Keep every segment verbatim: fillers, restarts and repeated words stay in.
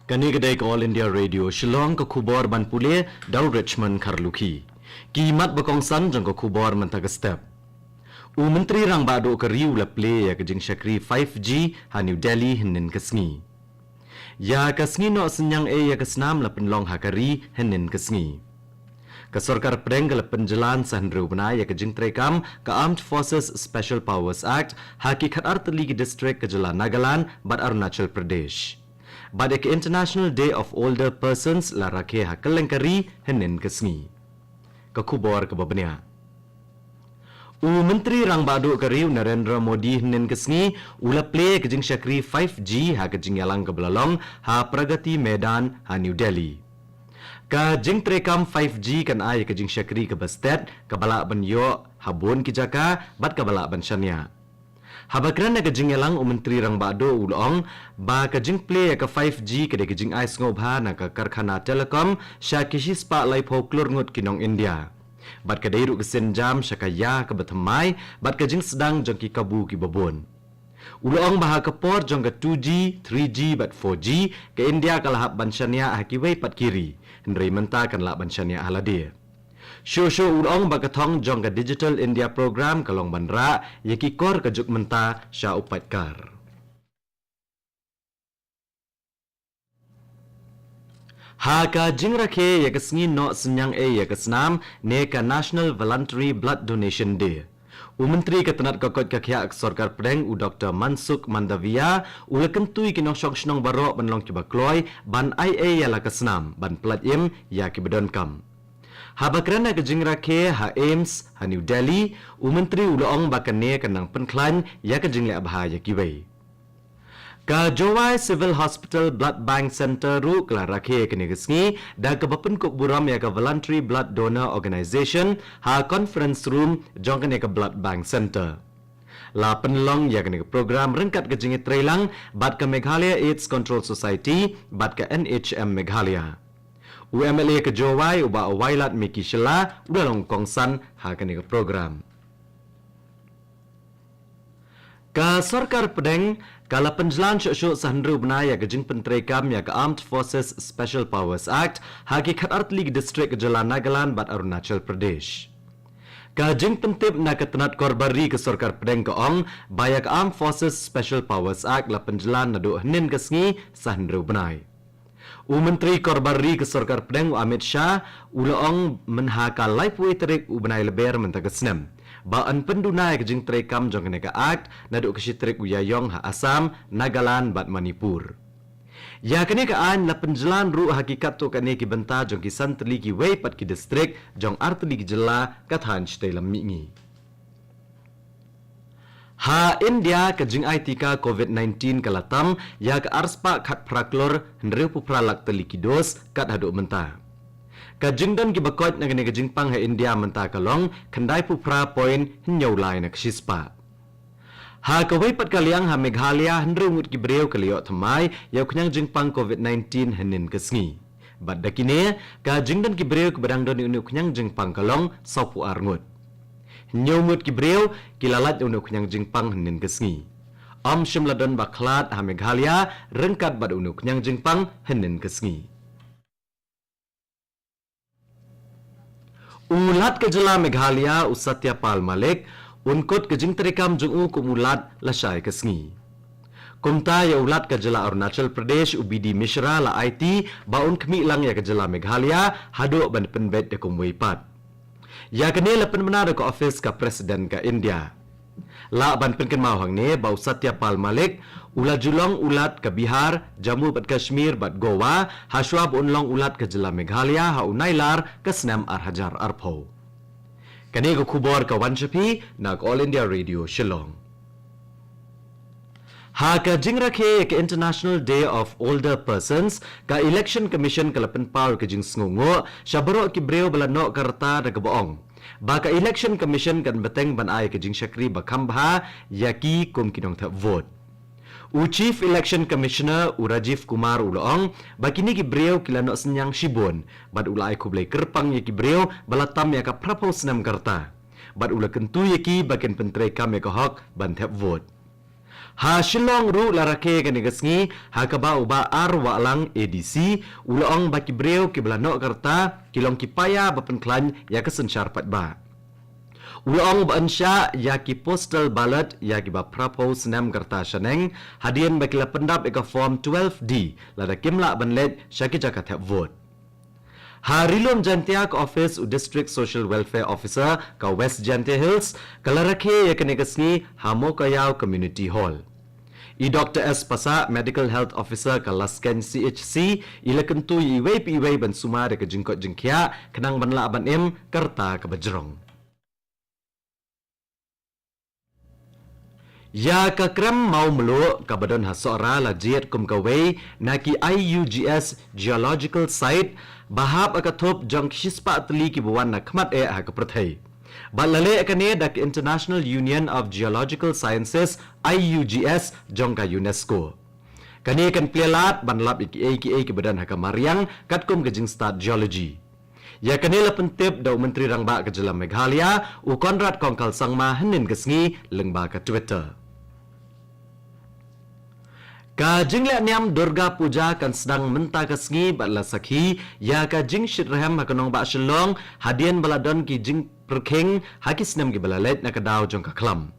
Kane ka dei ka All India Radio Shillong, ka khubor ban pule da u Richmond Kharlukhi. Ki mat ba kongsan jong ka khubor mynta ka step. U Myntri Rangbah Duh ka ri u la plie ïa ka jingshakri five G ha New Delhi hynnin ka sngi. Ïa ka sngi noh synñiang ei ïa ka snam la pynlong ha ka ri hynnin ka sngi. Ka sorkar pdeng ka la pynjlan sa hynriew bnai ïa ka jingtreikam ka Armed Forces Special Powers Act ha ki khatar tylli ki district ka jylla Nagaland bad Arunachal Pradesh. Bad ïa ka International Day of Older Persons la rakhe ha kylleng ka ri hynnin ka sngi. Ka khubor kaba bniah. U Myntri Rangbah Duh ka ri u Narendra Modi hynnin ka sngi u la plie ka jingshakri five G ha ka jingïalang kaba la long ha Pragati Maidan ha New Delhi. Ka jingtreikam five G kan ai ka jingshakri kaba stet, kaba lah ban ïoh ha bun ki jaka bad kaba lah ban shaniah. Haba kren ha ka jingïalang, u Myntri Rangbah Duh u la ong ba ka jingplie ïa ka five G ka dei ka jingai sngewbha na ka karkhana telecom sha ki shispah laiphew klur ngut ki nong India. Bad ka dei ruh ka sienjam sha ka ïa kaba thymmai bad ka jingsdang jong ki kabu kiba bun. U la ong ba ha ka por jong ka two G, three G bad four G, ka India ka la hap ban shaniah ha kiwei pat ki ri, hynrei mynta kan lah ban shaniah ha lade. Shuh shuh u la ong ba ka thong jong ka Digital India Programme ka long ban rah ïa ki kor ka juk mynta sha u paitkar. Ha ka jingrakhe ïa ka sngi noh synñiang ei ïa ka snam ne ka National Voluntary Blood Donation Day, u Myntri ka tnat ka koit ka khiah ka sorkar pdeng, u Doktor Mansukh Mandaviya, u la kyntu ïa ki nongshong shnong baroh ban long kiba kloi ban ai ei ïa la ka snam ban pyllait im ïa kiba donkam. Haba kren ha ka jingrakhe ha AIIMS ha New Delhi, u Myntri u la ong ba kane kan nang pynkhlaiñ ïa ka jingleh bha ïa kiwei. Ka Jowai Civil Hospital Blood Bank Centre ruh ka la rakhe kane ka sngi da kaba pynkup burom ïa ka Voluntary Blood Donor Organisation ha Conference Room jong kane ka Blood Bank Centre. La pynlong ïa kane ka program ryngkat ka jingïatreilang bad ka Meghalaya AIDS Control Society bad ka NHM Meghalaya. U MLA ka Jowai, u Bah Wailadmiki Shylla, u la long kongsan ha kane ka program. Ka sorkar pdeng ka la pynjlan shuh shuh sa hynriew bnai ïa ka jingpyntreikam ïa ka Armed Forces Special Powers Act ha ki khatar tylli ki district ka jylla Nagaland bad Arunachal Pradesh. Ka jingpyntip na ka tnat korbar ri ka sorkar pdeng ka ong ba ïa ka Armed Forces Special Powers Act la pynjlan naduh hynnin ka sngi sa hynriew bnai. U Myntri Korbar Ri ka sorkar pdeng, u Amit Shah, u la ong mynha ka laiphew tarik u bnai Lber mynta ka snem ba yn pynduna ïa ka jingtreikam jong kane ka Act naduh ka shi tarik u Ïaïong ha Assam, Nagaland bad Manipur. Ïa kane ka aiñ la pynjlan ruh ha ki katto katne ki bynta jong ki san tylli kiwei pat ki district jong ar tylli ki jylla, ka thaiñ shatei lam mihngi. Ha India, ka jingai tika COVID nineteen ka la tam ïa ka arspah khatphra klur hynriewphew phra lak tylli ki dos kat haduh mynta. Ka jingdon kiba koit na kane ka jingpang ha India mynta ka long khyndaiphew phra point hynñiew lai na ka shispah. Ha kawei pat ka liang, ha Meghalaya, hynriew ngut ki briew ki la ïoh thymmai ïa u khñiang jingpang COVID nineteen hynnin ka sngi. Bad da kine, ka jingdon ki briew kiba dang don ïa une u khñiang jingpang ka long sawphew ar ngut. Hynñiew ngut ki briew ki la lait ïa une u khñiang jingpang hynnin ka sngi. Ym shym la don ba khlad ha Meghalaya ryngkat bad une u khñiang jingpang hynnin ka sngi. U Lat ka jylla Meghalaya, u Satya Pal Malik, un kut ka jingtreikam jong u kum u Lat lashai ka sngi. Kumta ïa u Lat ka jylla Arunachal Pradesh, u B D Mishra, la aiti ba un khmih lang ïa ka jylla Meghalaya haduh ban pynbeit da kumwei pat. Ïa kane la pynbna da ka ophis ka President ka India. Lah ban pynkynmaw hangne ba u Satya Pal Malik u la ju long u Lat ka Bihar, Jammu bad Kashmir bad Goa hashwa ba un long u Lat ka jylla Meghalaya ha u Nailar ka snem ar hajar arphew. Kane ka khubor ka wan sha phi na ka All India Radio Shillong. Ha ka jingrakhe ïa ka International Day of Older Persons, ka Election Commission ka la pynpaw ïa ka jingsngewnguh sha baroh ki briew ba la noh ka rta da kaba ong ba ka Election Commission kan bteng ban ai ïa ka jingshakri ba kham bha ïa ki kum ki nongthep vote. U Chief Election Commissioner, u Rajiv Kumar, u la ong ba kine ki briew ki la noh synñiang shibun bad u la ai khublei kyrpang ïa ki briew ba la tam ïa ka phraphew snem ka rta. Bad u la kyntu ïa ki ba kin pyntreikam ïa ka hok ban thep vote. Ha Shillong ruh la rakhe kane ka sngi, ha kaba u Bah R Wahlang A D C u la ong ba ki briew kiba la noh ka rta ki long ki paia ba pynkhlaiñ ïa ka synshar paidbah. U la ong ba yn shah ïa ki postal ballot ïa kiba phraphew snem ka rta shaneng, hadien ba ki la pyndap ïa ka form twelve D lada kim lah ban leit sha ki jaka thep vote. Ha Ri-lum Jaiñtia ka office u District Social Welfare Officer ka West Jaiñtia Hills ka la rakhe ïa kane ka sngi ha Mowkaiaw Community Hall. I Doctor S Passah, Medical Health Officer ka Laskein C H C, i la kyntu ïa iwei pa iwei ban sumar ïa ka jingkoit jingkhiah khnang ban lah ban im ka rta kaba jrong. Ïa ka krem mawmluh kaba don ha Sohra la jied kum kawei na ki I U G S Geological Site ba hap ha ka thup jong ki shispah tylli kiba wan na khmat eh ha ka pyrthei. Bad la leh kane da ka International Union of Geological Sciences, I U G S, jong ka UNESCO. Kane kan plie lad ban lap ïa kiei kiei kiba don ha ka mariang katkum ka jingstad geology. Ïa kane la pyntip da u Myntri Rangbah ka jylla Meghalaya, u Conrad Kongkal Sangma, hynnin ka sngi lyngba ka Twitter. Ka jingleh niam Durga Puja kan sdang mynta ka sngi bad la sakhi ïa ka jingshit rhem ha ka nongbah Shillong hadien ba la don ki jingpyrkhing ha ki snem kiba la leit na ka daw jong ka khlam.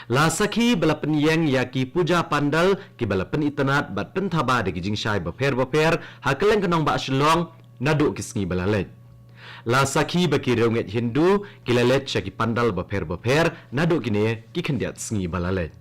La sakhi ba la pynïeng ïa ki puja pandal kiba la pynitynnad bad pynthaba da ki jingshai bapher bapher ha kylleng ka nongbah Shillong naduh ki sngi ba la leit. La sakhi ba ki riewngeit Hindu ki la leit sha ki pandal bapher bapher naduh kine ki khyndiat sngi ba la leit.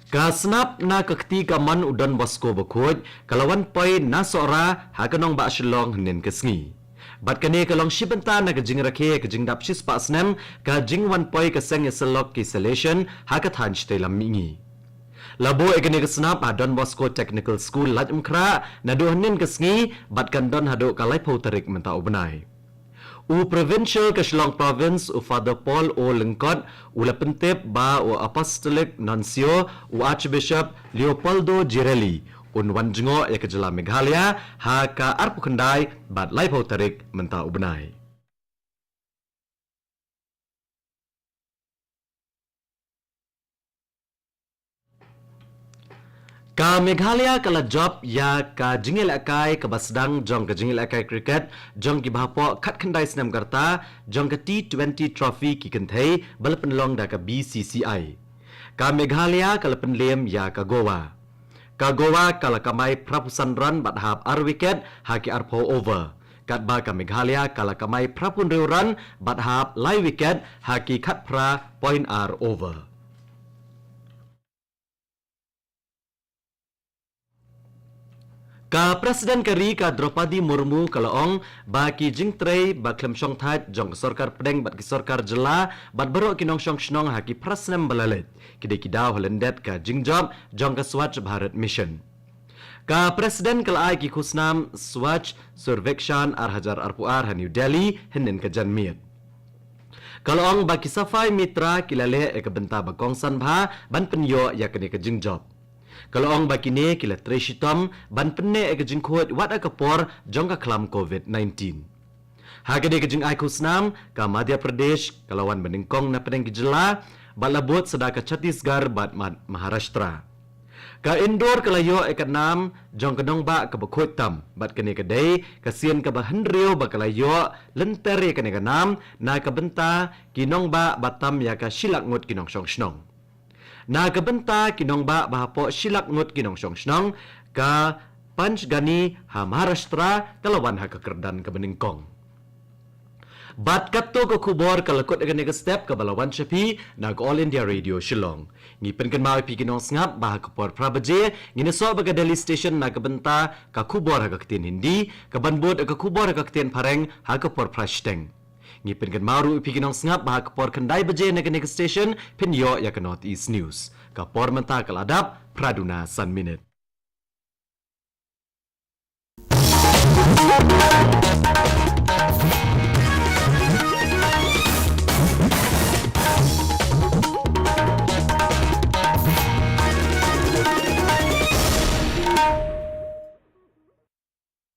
Ka snap na ka kti kamon u Don Bosco Bakhuid ka la wan poi na Sohra ha ka nongbah Shillong hynnin ka sngi. Bad kane ka long shi bynta na ka jingrakhe ka jingdap shispah snem ka jingwan poi ka seng ïasyllok ki Salesian ha ka thaiñ Shatei Lam Mihngi. La buh ïa kane ka snap ha Don Bosco Technical School, Laitumkhrah, naduh hynnin ka sngi bad kan don haduh ka laiphew tarik mynta u bnai. U Provincial ka Shillong Province, u Father Paul O Lyngkot, u la pyntip ba u Apostolic Nuncio, u Archbishop Leopoldo Girelli, un wan jngoh ïa ka jylla Meghalaya ha ka arphew khyndai bad laiphew tarik mynta u bnai. Ka Meghalaya ka la jop ïa ka jingïalehkai kaba sdang jong ka jingïalehkai cricket jong kiba hapoh khatkhyndai snem ka rta jong ka T twenty Trophy ki kynthei ba la pynlong da ka B C C I. Ka Meghalaya ka la pynliem ïa ka Goa. Ka Goa ka la kamai phraphew san run bad hap ar wicket ha ki arphew over. Katba ka Meghalaya ka la kamai phraphew hynriew run bad hap lai wicket ha ki khatphra point ar over. Ka President ka ri ka Droupadi Murmu ka la ong ba ki jingtrei ba khlem shongthait jong ka sorkar pdeng bad ki sorkar jylla bad baroh ki nongshong shnong ha ki phra snem ba la leit ki dei ki daw ha lyndet ka jingjop jong ka Swachh Bharat Mission. Ka President ka la ai ki khusnam Swachh Survekshan ar hajar arphew ar ha New Delhi hynnin ka janmiet. Ka la ong ba ki Safai Mitra ki la leh ïa ka bynta ba kongsan bha ban pynïoh ïa kane ka jingjop. Ka la ong ba kine ki la trei shitom ban pynneh ïa ka jingkhuid wat ha ka por jong ka khlam covid nineteen. Ha kane ka jingai khusnam ka Madhya Pradesh ka la wan banyngkong na pdeng ki jylla bad la bud sa da ka Chhattisgarh bad Maharashtra. Ka Indore ka la ïoh ïa ka nam jong ka nongbah kaba khuid tam bad kane ka dei ka sien kaba hynriew ba ka la ïoh lynter ïa kane ka nam na ka bynta ki nongbah ba tam ïa ka shi lak ngut ki nongshong shnong. Na ka bynta ki nongbah ba hapoh shi lak ngut ki nongshong shnong, ka Panchgani ha Maharashtra ka la wan ha ka kyrdan kaba nyngkong. Bad katto ka khubor ka la kut ïa kane ka step kaba la wan sha phi na ka All India Radio Shillong. Ngi pynkynmaw ïa phi ki nongsngap ba ha ka por phra baje ngin ïasoh bad ka Delhi Station na ka bynta ka khubor ha ka ktien Hindi, kaban bud ïa ka khubor ha ka ktien Phareng ha ka por phra shiteng. Ngi pynkynmaw ruh ïa phi ki nongsngap ba ha ka por khyndai baje na kane ka station phin ïoh ïa ka North East News. Ka por mynta ka la dap phra duna san minit.